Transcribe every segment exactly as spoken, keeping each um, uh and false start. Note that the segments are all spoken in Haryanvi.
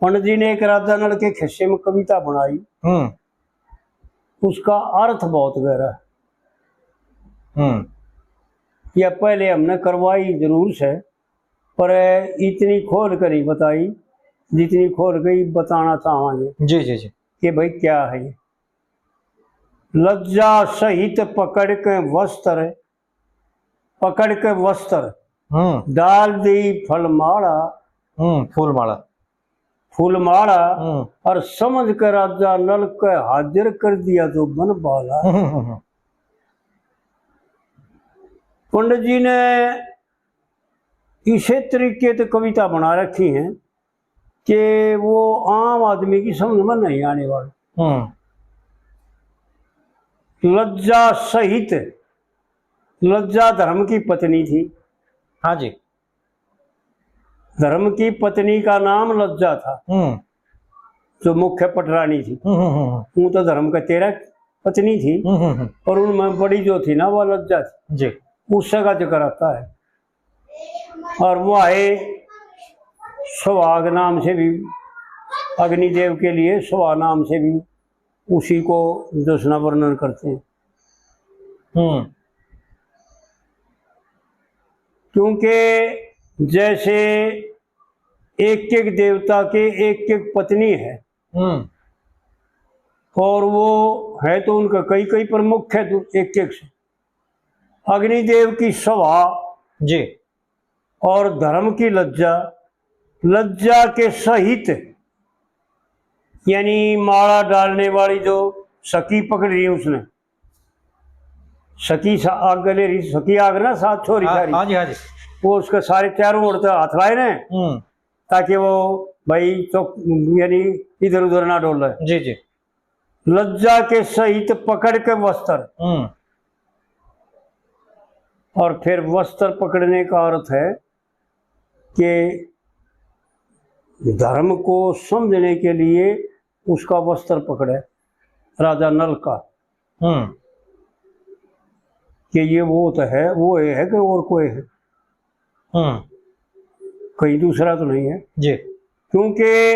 पंडित जी ने एक राजा नल के खिस्से में कविता बनाई। हम्म। उसका अर्थ बहुत गहरा है। हम्म। यह पहले हमने करवाई जरूर से, पर इतनी खोल कर नहीं बताई जितनी खोल के बताना चाहेंगे। जी, जी, जी। कि भाई क्या है ये। लज्जा सहित पकड़ के वस्त्र, पकड़ के वस्त्र, हम्म। डाल दी फलमाला। हम्म, फूलमाला। फूलमाला। हम्म। और समझ के राजा नल के हाजिर कर दिया जो बनबाला। हम्म, हम्म, हम्म। पंडित जी ने इसे तरीके से कविता बना रखी है कि वो आम आदमी की समझ में नहीं आने वाली। हम्म। लज्जा सहित, लज्जा धर्म की पत्नी थी। हाँ जी। धर्म की पत्नी का नाम लज्जा था, हम्म। जो मुख्य पटरानी थी। हम्म, हम्म, हम्म। वो तो धर्म का तेरा पत्नी थी, हम्म, हम्म, हम्म। और उनमें बड़ी जो थी ना, वो लज्जा थी। जी। उससे का जिक्र आता है। और वो आए सुहाग नाम से भी, अग्निदेव के लिए सुहा नाम से भी उसी को जश्न वर्णन करते हैं। हम्म। क्योंकि जैसे एक एक देवता के एक एक पत्नी है, हम्म। और वो है तो उनका कई कई प्रमुख है, दो-, एक एक से। अग्निदेव की सभा जी। और धर्म की लज्जा, लज्जा के सहित, यानी माला डालने वाली जो सखी पकड़ रही है उसने, सखी सा-, आग ले रही, सखी आग ना साथ छोरी हाँ, सारी। हाँ जी, हाँ जी। वो उसके सारे चारों ओर तै हाथ लाए ने, हम्म। ताकि वो भाई चौक, यानी इधर उधर ना डोले। जी, जी। लज्जा के सहित पकड़ के वस्त्र। हम्म। और फिर वस्त्र पकड़ने का अर्थ है कि धर्म को समझने के लिए उसका वस्त्र पकड़े, राजा नल का। हम्म। कि ये वो तो है, वो ये है कि और कोई है? हम्म। कहीं दूसरा तो नहीं है? जी। क्योंकि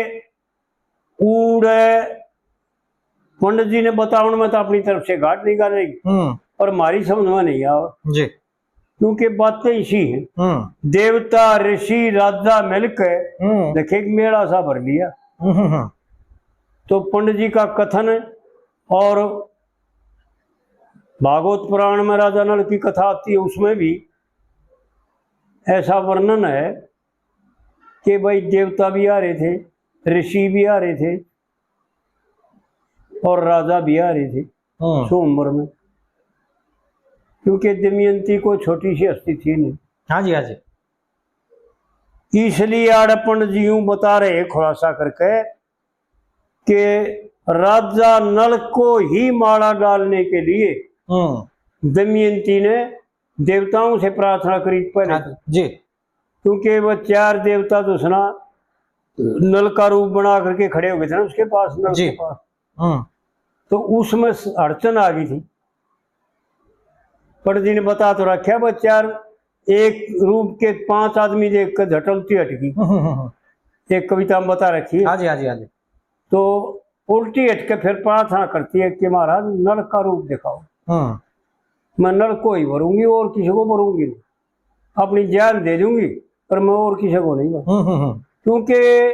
उड़े पंडित जी ने बतावन में तो अपनी तरफ से घाट निकालेगी, हम्म। पर हमारी समझ में नहीं आवे। जी। क्योंकि बातें इसी हैं। हम्म। देवता, ऋषि, राजा मिलके हम्म। देखे, एक मेला सा भर लिया। हम्म, हम्म, हम्म। तो पंडित जी का कथन और भागवत पुराण में राजा नल की कथा आती है, उसमें भी ऐसा वर्णन है कि भाई, देवता भी आ रहे थे, ऋषि भी आ रहे थे और राजा भी आ रहे थे हम्म। स्वयंवर में, क्योंकि दमयंती को छोटी सी हस्ती थी नहीं। हाँ जी, हाँ जी। इसलिए आड़े पंडित जी यूं बता रहे, खुलासा करके, कि राजा नल को ही माला डालने के लिए हम्म। दमयंती ने देवताओं से प्रार्थना करी पहले। हाँ जी। क्योंकि वो चार देवता जो है ना, नल का रूप बना करके खड़े हो गए थे ना उसके पास, नल जी। के पास। हम्म। तो उसमें स-, अड़चन आ गई थी। पंडित जी ने बता तो रखा, वो चार, एक रूप के पांच आदमी देख कर झटलती हट गई। हम्म, हम्म, हम्म। एक कविता में बता रखी है। हाँ जी, हाँ जी, हाँ जी। तो उल्टी हट के फिर प्रार्थना करती है कि महाराज, नल का रूप दिखाओ। हम्म। मैं नल को ही भरूंगी और किसी को भरूंगी नहीं। अपनी जान दे दूंगी, पर मैं और किसी को नहीं भरूंगी। हम्म, हम्म, हम्म। क्योंकि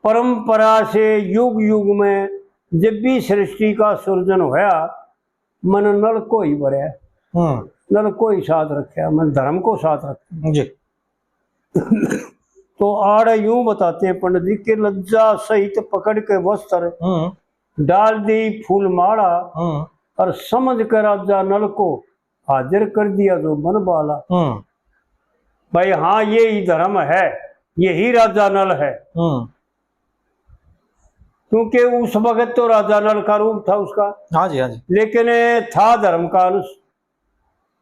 परंपरा से युग युग में जब भी सृष्टि का सृजन होया, मैंने नल को ही भरया, हम्म। नल को ही साथ रखा, मैंने धर्म को साथ रखा। जी। तो आड़े यूं बताते हैं पंडित जी कि लज्जा सहित पकड़ के वस्त्र, हम्म। डाल दी फूल माला, हम्म। और समझ के राजा नल को हाजिर कर दिया जो बनबाला। हम्म। भाई हाँ, ये ही धर्म है, यही राजा नल है। हम्म। क्योंकि उस वक्त तो राजा नल का रूप था उसका। हाँ जी, हाँ जी। लेकिन था धर्म का अंश,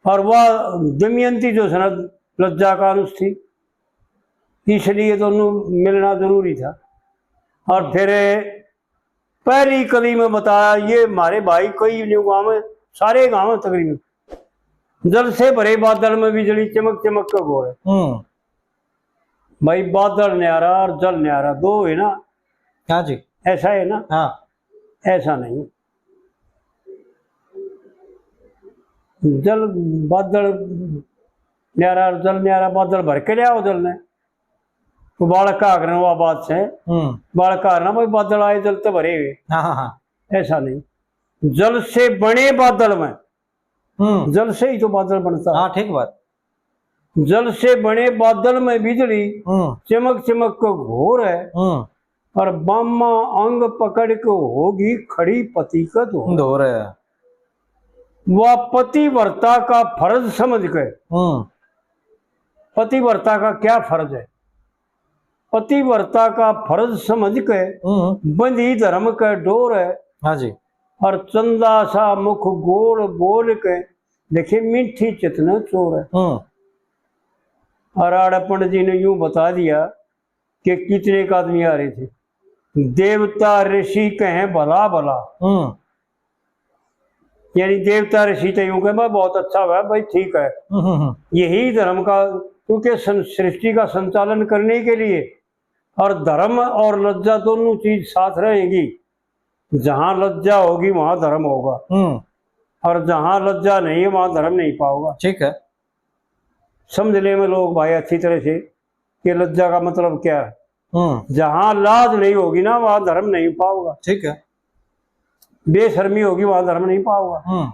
और वह दमयंती जो है ना, लज्जा का अंश थी, इसलिए दोनों मिलना जरूरी था। और फिर पहली कली में बताया, ये हमारे भाई कई न्यू गांव में, सारे गांव में तकरीबन जल से भरे बादल में बिजली चमक चमक के घोर। हम्म। भाई, बादल न्यारा और जल न्यारा, दो है ना, हाँ जी। ऐसा है ना? हाँ। ऐसा नहीं। जल बादल न्यारा, जल न्यारा, बादल भर के ले आओ जल ने। तो बालक का आग्रह हुआ बात से, हम्म। बालक का आग्रह, भाई, बादल आए जल तो भरे हुए। हाँ, हाँ, हाँ। ऐसा नहीं, जल से बने बादल में, हम्म। जल से ही तो बादल बनता है। हाँ, ठीक बात। जल से बने बादल में बिजली, हम्म। चमक चमक को घोर है। हम्म। और बामा अंग पकड़ के होगी खड़ी पति का धोर। धोर है। वह पतिव्रता का फर्ज समझ के, हम्म। पतिव्रता का क्या फर्ज है? पतिव्रता का फर्ज समझ के, हम्म। बंधी धर्म के डोर है। हाँ जी। और चंदा सा मुख गोल बोल के, देखिए, मीठी चित न चोर है। हम्म। और आड़े पंडित जी ने यूं बता दिया कि कितने एक आदमी आ रहे थे। देवता ऋषि कहें भला भला। हम्म। यानी देवता ऋषि तो यूं कहें, "भाई, बहुत अच्छा हुआ भाई, ठीक है।" हम्म, हम्म, हम्म। यही धर्म का, क्योंकि सं-, सृष्टि का संचालन करने के लिए और धर्म और लज्जा दोनों चीज साथ रहेंगी। जहां लज्जा होगी, वहां धर्म होगा। हम्म। और जहां लज्जा नहीं है, वहां धर्म नहीं पाओगा। ठीक है। समझ ले में लोग, भाई, अच्छी तरह से कि लज्जा का मतलब क्या है। हम्म। जहां लाज नहीं होगी ना, वहां धर्म नहीं पाओगा। ठीक है। बेशर्मी होगी, वहां धर्म नहीं पाओगा। हम्म।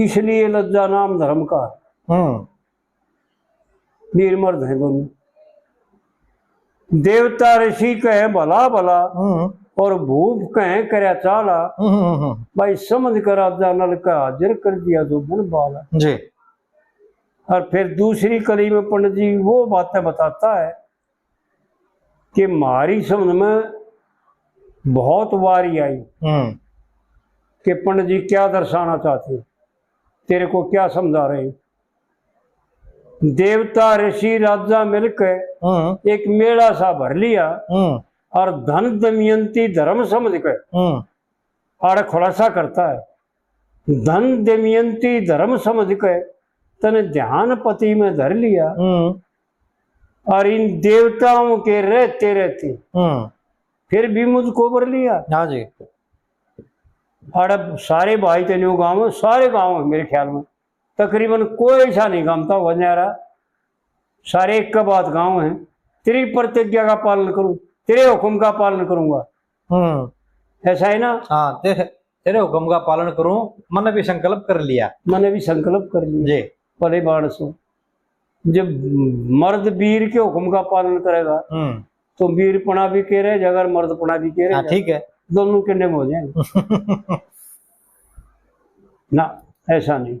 इसलिए लज्जा नाम धर्म का। हम्म। वीर मर्द हैं दोनों। देवता ऋषि कहें भला भला, हम्म। और भूप कहें करया चाला। हम्म, हम्म, हम्म। भाई, समझ कर राजा नल का हाजिर कर दिया जो बन बाला। जी। और फिर दूसरी कली में पंडित जी वो बातें बताता है कि म्हारी समझ में बहुत वारी आई हम्म। कि पंडित जी क्या दर्शाना चाहते हैं, तेरे को क्या समझा रहे हैं। देवता ऋषि राजा मिलके हम्म। एक मेला सा भर लिया हम्म। और धन दमयंती धर्म समझ के हम्म। आड़े खुलासा करता है। धन दमयंती धर्म समझ के तने ध्यान पति में धर लिया हम्म। और इन देवताओं के रहते रहते हम्म। फिर भी मुझको बर लिया। हाँ जी। आड़े सारे भाई तने गांव, सारे गांव है मेरे ख्याल में, तकरीबन कोई ऐसा नहीं गामता हुआ न्यारा, सारे एक का बात गांव है। तेरी प्रतिज्ञा का पालन करूं, तेरे हुक्म का पालन करूंगा। हम्म। ऐसा है ना? हाँ, ते-, तेरे हुक्म का पालन करूं, मैंने भी संकल्प कर लिया। मैंने भी संकल्प कर लिया। जी। भले मानस हो, जब मर्द वीर के हुक्म का पालन करेगा, हम्म। तो वीरपना भी कह रहे जाएगा, मर्दपना भी कह रहे हाँ, जाएगा। ठीक है। दोनों condemn हो जाएंगे। ना, ऐसा नहीं।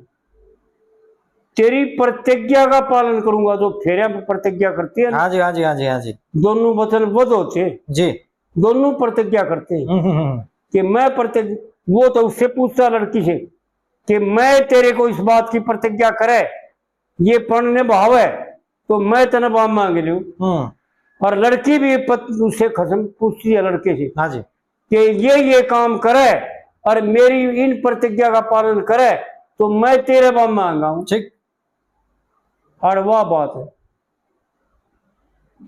तेरी प्रतिज्ञा का पालन करूंगा, जो फेरिया में प्रतिज्ञा करती है ना, हाँ जी, हाँ जी, हाँ जी, हाँ जी। दोनों वचनबद्ध होते हैं। जी। दोनों प्रतिज्ञा करते हैं हम्म, हम्म, हम्म। कि मैं प्रतिज्ञा, वो तो उससे पूछता लड़की से कि मैं तेरे को इस बात की प्रतिज्ञा करे, ये पण निभावे, तो मैं तने बाम मांग लूं। हम्म। और लड़की भी पत-, उससे खसम पूछती है लड़के से हाँ जी। कि ये, ये काम करे और मेरी इन प्रतिज्ञा का पालन करे, तो मैं तेरे बाम मांगा हूं। ठीक। और वाह बात है।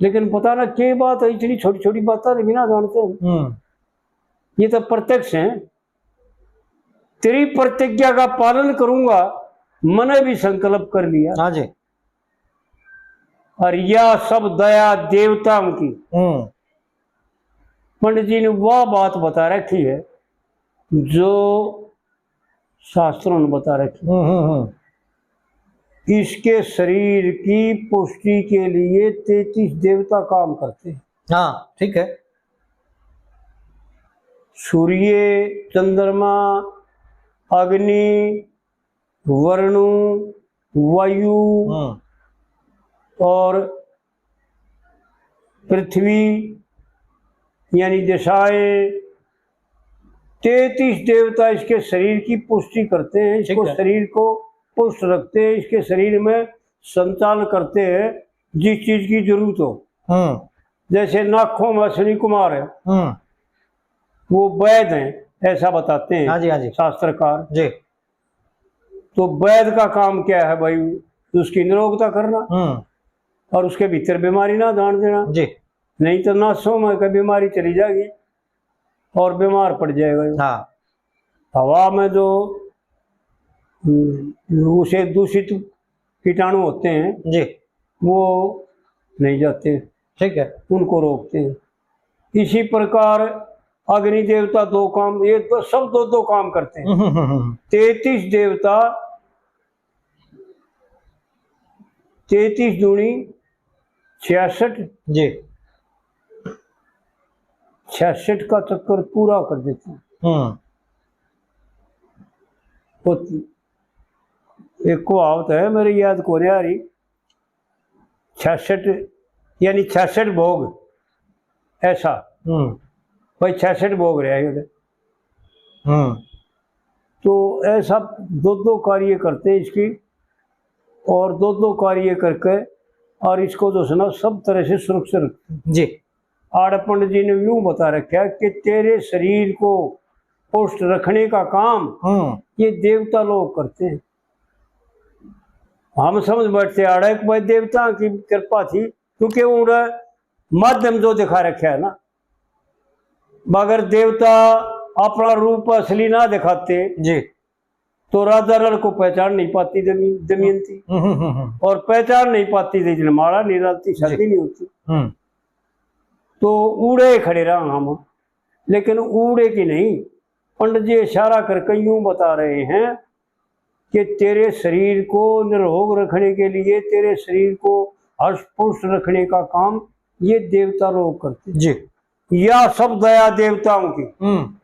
लेकिन पता ना क्या बात है, इतनी छोटी-छोटी बातें भी ना जानते हैं। हम्म। ये तो प्रत्यक्ष है। तेरी प्रतिज्ञा का पालन करूंगा, मैंने भी संकल्प कर लिया। हाँ जी। और यह सब दया देवताओं की। हम्म। पंडित जी ने वह बात बता रखी है जो शास्त्रों ने बता रखी। हम्म, हम्म, हम्म। इसके शरीर की पुष्टि के लिए तैंतीस देवता काम करते हैं। हाँ, ठीक है। सूर्य, चंद्रमा, अग्नि, वरुण, वायु हम्म। और पृथ्वी, यानी दिशाएं, तैंतीस देवता इसके शरीर की पुष्टि करते हैं, इसको, ठीक है। शरीर को पुष्ट रखते हैं, इसके शरीर में संचालन करते हैं जिस चीज की जरूरत हो। हम्म। जैसे नाखों में अश्विनी कुमार है, हम्म। वो वैद हैं, ऐसा बताते हैं हाँ जी, हाँ जी। शास्त्रकार। जी। तो वैद का काम क्या है भाई? उसकी निरोगता करना हम्म। और उसके भीतर बीमारी ना जान देना। जी। नहीं तो नासों में कभी बीमारी चली जाएगी और बीमार पड़ जाएगा। हाँ। हवा में जो, हम्म, उसे दूषित कीटाणु होते हैं, जी। वो नहीं जाते, ठीक है। उनको रोकते हैं। इसी प्रकार अग्नि देवता दो काम, ये दो, सब दो दो काम करते हैं। हम्म, हम्म, हम्म। तैंतीस देवता, तैंतीस दूनी छियासठ, जी। छियासठ का चक्कर पूरा कर देते हैं। हम्म। तो एक कहावत है, मेरी याद को नहीं आ रही, छियासठ, यानी छियासठ भोग, ऐसा। हम्म। भाई, छियासठ भोग रहे हैं उधर। हम्म। तो ऐसा दो दो कार्य करते हैं इसकी, और दो दो कार्य करके और इसको जो है ना, सब तरह से सुरक्षित रखते हैं। जी। आड़े पंडित जी ने यूं बता रखा है कि तेरे शरीर को पुष्ट रखने का काम हम्म। ये देवता लोग करते हैं। हम समझ बैठते आड़े कि भाई, देवता की कृपा थी, क्योंकि उड़ा माध्यम जो दिखा रखा है ना, मगर देवता अपना रूप असली ना दिखाते, जी। तो राजा नल को पहचान नहीं पाती दमी-, दमयंती। हम्म, हम्म, हम्म, हम्म। और पहचान नहीं पाती थी, इसलिए माला नहीं डालती, शादी जी। नहीं होती। हम्म। तो उड़े खड़े रहा हम, लेकिन उड़े की नहीं। पंडित जी इशारा करके यूं बता रहे हैं कि तेरे शरीर को निरोग रखने के लिए, तेरे शरीर को हष्ट पुष्ट रखने का काम ये देवता लोग करते हैं। जी। या सब दया देवताओं की। हम्म।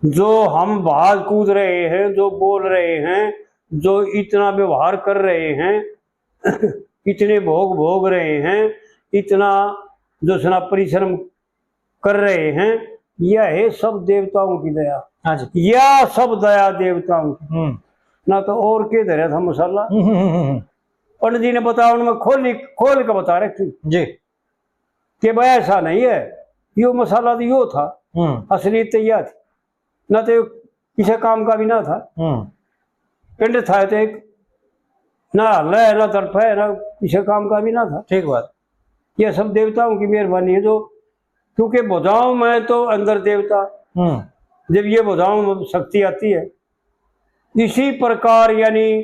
जो हम भाग कूद रहे हैं, जो बोल रहे हैं, जो इतना व्यवहार कर रहे हैं, इतने भोग भोग रहे हैं, इतना जो है ना परिश्रम कर रहे हैं, यह है सब देवताओं की दया। हाँ जी। यह सब दया देवताओं की। हम्म। ना तो और के धरा था मसाला। हम्म, हम्म, हम्म, हम्म। पंडित जी ने बताया, उनमें खोल, खोल के बता रखी जी। कि भाई, ऐसा नहीं है, यो मसाला तो यो था, हम्म। असलियत तो यह थी, ना तो यो किसी काम का भी ना था। हम्म। पिंड था तो एक, ना हल है, ना तड़फ है, ना किसी काम का भी ना था। ठीक बात। ये सब देवताओं की मेहरबानी है, जो, क्योंकि भुजाओं में तो अंदर देवता, हम्म। जब ये भुजाओं में शक्ति आती है, इसी प्रकार यानी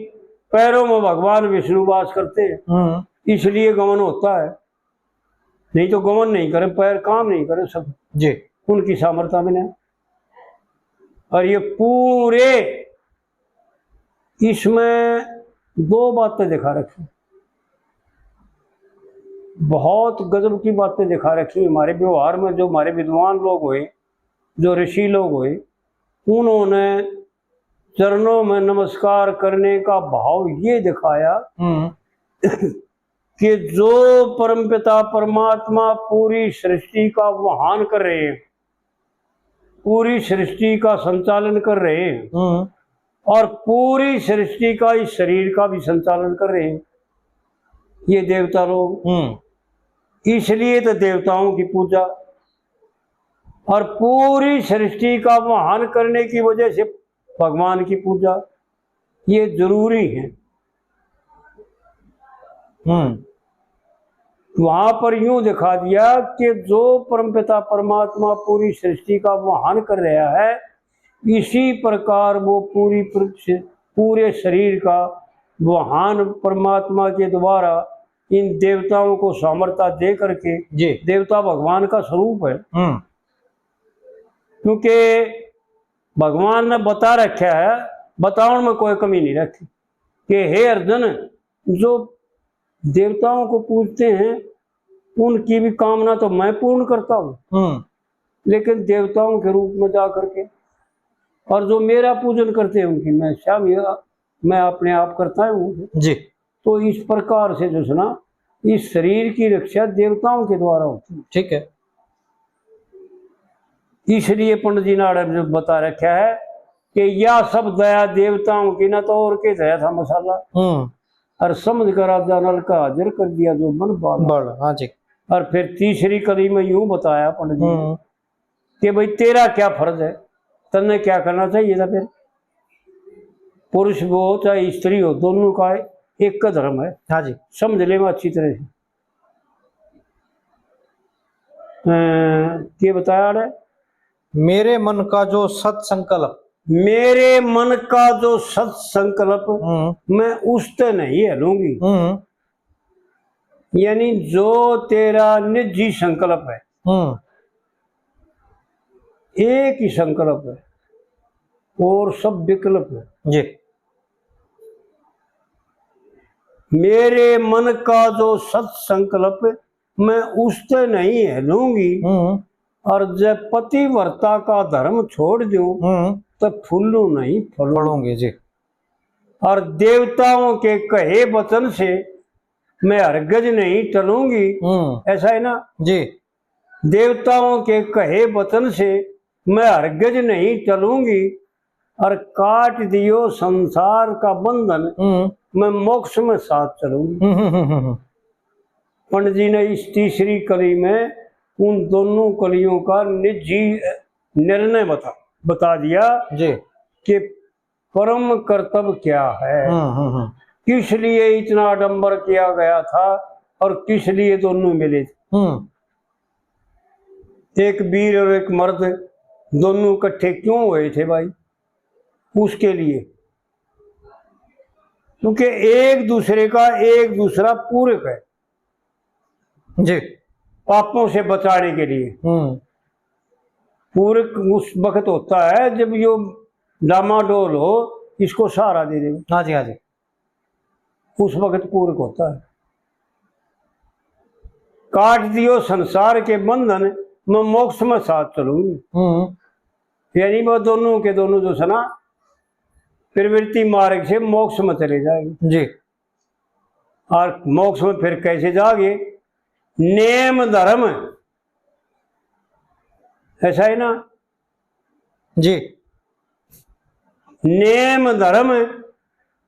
पैरों में भगवान विष्णु वास करते हैं, हम्म। इसलिए गमन होता है, नहीं तो गमन नहीं करे, पैर काम नहीं करे सब। जी। उनकी सामर्थ्य में नहीं। और ये पूरे इसमें दो बातें दिखा रखी, बहुत गजब की बातें दिखा रखी। हमारे व्यवहार में जो हमारे विद्वान लोग हुए, जो ऋषि लोग हुए, उन्होंने चरणों में नमस्कार करने का भाव ये दिखाया हम्म। कि जो परमपिता परमात्मा पूरी सृष्टि का वहन कर रहे हैं, पूरी सृष्टि का संचालन कर रहे हैं हम्म। और पूरी सृष्टि का इस शरीर का भी संचालन कर रहे हैं ये देवता लोग। हम्म। इसलिए तो देवताओं की पूजा और पूरी सृष्टि का वहन करने की वजह से भगवान की पूजा ये जरूरी है। हम्म। वहां पर यूं दिखा दिया कि जो परमपिता परमात्मा पूरी सृष्टि का वहन कर रहा है, इसी प्रकार वो पूरी पृथ्वी, पूरे शरीर का वहन परमात्मा के द्वारा इन देवताओं को सामर्थ्य दे करके जी। देवता भगवान का स्वरूप है। हम्म। क्योंकि भगवान ने बता रखा है, बतावन में कोई कमी नहीं रखी कि हे अर्जुन, जो देवताओं को पूजते हैं, उनकी भी कामना तो मैं पूर्ण करता हूँ, हम्म। लेकिन देवताओं के रूप में जा करके, और जो मेरा पूजन करते हैं, उनकी मैं स्वयं, मैं अपने आप करता हूँ जी। तो इस प्रकार से जो है ना, इस शरीर की रक्षा देवताओं के द्वारा होती है। ठीक है। इसलिए पंडित जी ने आड़े जो बता रखा है कि या सब दया देवताओं की, ना तो और के धरा था मसाला। हम्म। और समझ कर राजा नल का हाजिर कर दिया जो मन बाला। बाला, हाँ जी। और फिर तीसरी कली में यूं बताया पंडित जी ने हम्म। कि भाई, तेरा क्या फर्ज है, तन्ने क्या करना चाहिए था फिर? पुरुष हो चाहे स्त्री हो, दोनों का एक का धर्म है। हाँ जी। समझ ले मैं अच्छी तरह से। अ, के बताया आड़े? मेरे मन का जो सत संकल्प। मेरे मन का जो सत संकल्प, हम्म। मैं उसते नहीं हलूंगी। हम्म। यानी जो तेरा निजी संकल्प है, हम्म। एक ही संकल्प है और सब विकल्प है। जी। मेरे मन का जो सत संकल्प, मैं उसते नहीं हलूंगी। हम्म। और जब पतिव्रता का धर्म छोड़ दूं, हम्म। तो फूलू नहीं, फलूंगी। फलूंगी, जी। और देवताओं के कहे वचन से मैं हरगज नहीं टलूंगी। हम्म। ऐसा है ना? जी। देवताओं के कहे वचन से मैं हरगज नहीं टलूंगी, और काट दियो संसार का बंधन, हम्म। मैं मोक्ष में साथ चलूंगी। हम्म, हम्म, हम्म, हम्म। पंडित जी ने इस तीसरी कली में उन दोनों कलियों का निजी निर्णय बता, बता दिया जी। कि परम कर्तव्य क्या है, हम्म, हम्म, हम्म। किस लिए इतना आडंबर किया गया था और किस लिए दोनों मिले थे। हम्म। एक वीर और एक मर्द दोनों इकट्ठे क्यों हुए थे भाई? उसके लिए, क्योंकि एक दूसरे का एक दूसरा पूरक है। जी। पापों से बचाने के लिए। हम्म। पूरक उस वक्त होता है जब यो डामाडोल हो, इसको सहारा दे दे। हाँ जी, हाँ जी। उस वक्त पूरक होता है। काट दियो संसार के बंधन, मैं मोक्ष में साथ चलूंगी। हम्म। यानी वो दोनों के दोनों जो है ना, प्रवृत्ति मार्ग से मोक्ष में चले जाएंगे। जी। और मोक्ष में फिर कैसे जाओगे? नेम धर्म, ऐसा है ना? जी। नेम धर्म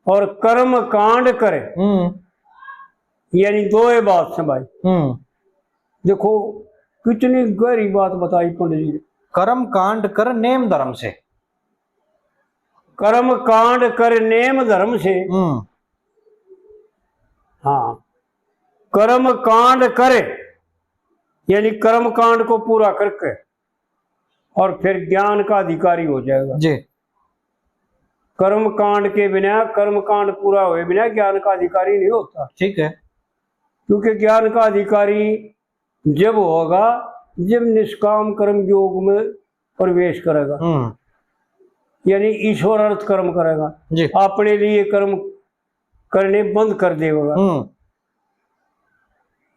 और कर्म कांड करे, हम्म। यानी दो ही बात से भाई। हम्म। देखो, कितनी गहरी बात बताई पंडित जी ने। कर्म कांड कर नेम धर्म से। कर्म कांड कर नेम धर्म से। हम्म। हाँ, कर्म कांड करे, यानी कर्म कांड को पूरा करके और फिर ज्ञान का अधिकारी हो जाएगा। जी। कर्म कांड के बिना, कर्म कांड पूरा हुए बिना ज्ञान का अधिकारी नहीं होता। ठीक है। क्योंकि ज्ञान का अधिकारी जब होगा, जब निष्काम कर्म योग में प्रवेश करेगा, हम्म। यानी ईश्वर अर्थ कर्म करेगा, जी। अपने लिए कर्म करने बंद कर देगा। हम्म।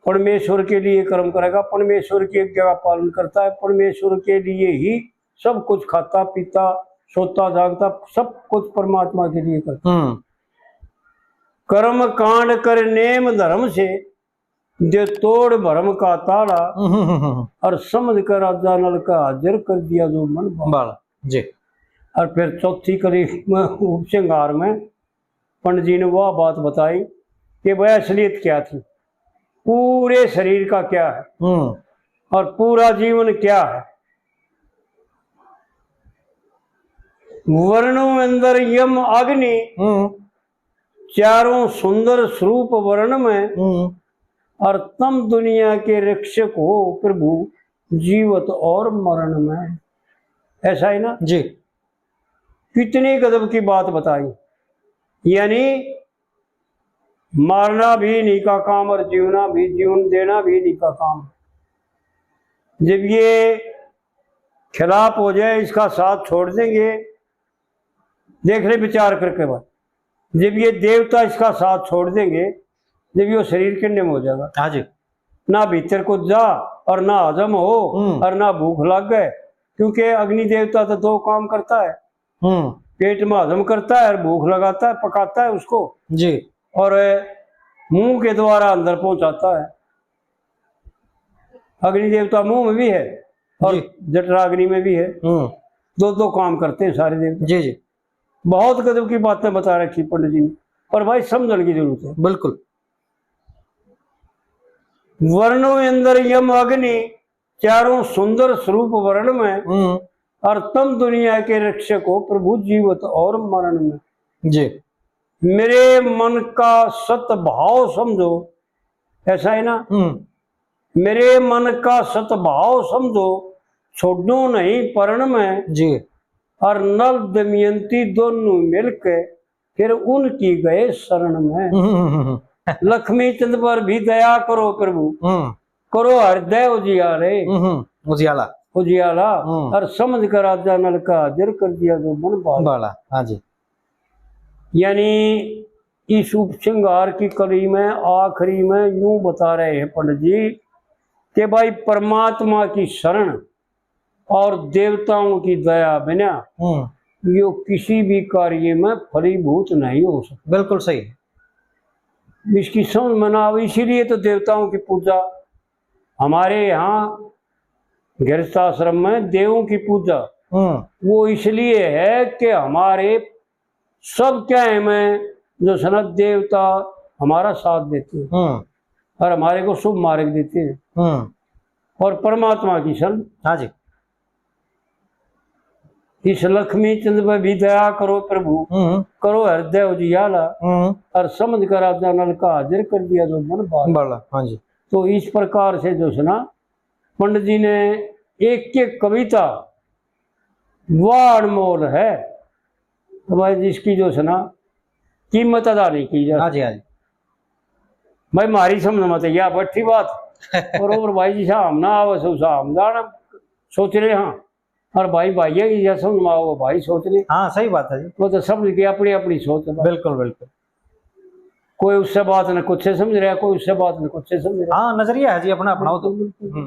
परमेश्वर के लिए कर्म करेगा, परमेश्वर की आज्ञा का पालन करता है, परमेश्वर के लिए ही सब कुछ खाता पीता, सोता जागता, सब कुछ परमात्मा के लिए करता है। हम्म। कर्म कांड कर नेम धर्म से, दे तोड़ भरम का ताड़ा, हम्म, हम्म, हम्म। और समझ कर राजा नल का हाजिर कर दिया जो मन भावा। बाला, जी। और फिर चौथी कली में उपसंहार में पंडित जी ने वह बात बताई कि वह असलियत क्या थी, पूरे शरीर का क्या है, हम्म। और पूरा जीवन क्या है। वर्णों अंदर यम अग्नि, हम्म। चारों सुंदर स्वरूप वर्ण में, हम्म। और तम दुनिया के रक्षक हो प्रभु जीवत और मरण में। ऐसा है ना? जी। कितनी गजब की बात बताई, यानी मारना भी इन्हीं का काम और जीवना भी, जीवन देना भी इन्हीं का काम। जब ये खिलाफ हो जाए, इसका साथ छोड़ देंगे, देख ले विचार करके बात। जब ये देवता इसका साथ छोड़ देंगे, जब ये शरीर किन्ने में हो जाएगा। हाँ जी। ना भीतर को जा और ना हजम हो, हम्म। और ना भूख लग गए, क्योंकि अग्नि देवता तो दो काम करता है। हम्म। पेट में हजम करता है और भूख लगाता है, पकाता है उसको। जी। और मुंह के द्वारा अंदर पहुंचाता है। अग्नि देवता मुंह में भी है और जी। जठराग्नि में भी है। हम्म। दो दो काम करते हैं सारे देवता। जी, जी। बहुत गजब की बातें बता रखी पंडित जी ने, पर भाई समझने की जरूरत है। बिल्कुल। वर्णों अंदर यम अग्नि, चारों सुंदर स्वरूप वर्ण में, हम्म। और तम दुनिया के रक्षक हो प्रभु जीवत और मरण में। जी। मेरे मन का सत भाव समझो, ऐसा है ना? हम्म। मेरे मन का सतभाव समझो, छोड़ो नहीं परण में। जी। और नल दमयंती दोनों मिलके फिर उनकी गए शरण में। हम्म, हम्म, हम्म, हम्म। लक्ष्मी चंद पर भी दया करो प्रभु, हम्म। करो हृदय उजियाले। हम्म, हम्म, उजियाला। उजियाला। हम्म। और समझ कर राजा नल का हाजिर कर दिया जो मन भाला। भाला, हाँ जी। यानी इस उपसंहार की कली में आखिरी में यूं बता रहे हैं पंडित जी कि भाई, परमात्मा की शरण और देवताओं की दया बिना हम्म। यो किसी भी कार्य में फलीभूत नहीं हो सकता। बिल्कुल सही। इसकी समझ में ना आवे, इसीलिए तो देवताओं की पूजा हमारे यहाँ गृहस्थ आश्रम में देवों की पूजा हम्म। वो इसलिए है कि हमारे सब क्या है में जो सनत देवता हमारा साथ देते हैं हम्म। और हमारे को शुभ मार्ग देते हैं। हम्म। और परमात्मा की शरण। हाँ जी। इस लक्ष्मी चंद पे भी दया करो प्रभु, हम्म। करो हृदय उजियाला, हम्म। और समझ कर राजा नल का हाजिर कर दिया जो मन भाला। भाला, हाँ जी। तो इस प्रकार से जो है ना, पंडित जी ने एक एक कविता वह अनमोल है, तो भाई जिसकी जो है ना कीमत अदा नहीं की जा। हाँ जी, हाँ जी। भाई, म्हारी समझ में तो या बैठी बात। और, और भाई जी साहब ना आवे, सो साहब जाना सोच रहे हैं। और भाई, भाइयों की या समझ में आओ, भाई सोच रहे। हाँ, सही बात है जी। वो तो समझ के अपनी, अपनी सोच है। बिल्कुल, बिल्कुल। कोई उससे बात न कुछ से समझ रहा, कोई उससे बात न कुछ से समझ रहा। हाँ, नजरिया है जी अपना, अपना वो तो। बिल्कुल, बिल्कुल। हम्म।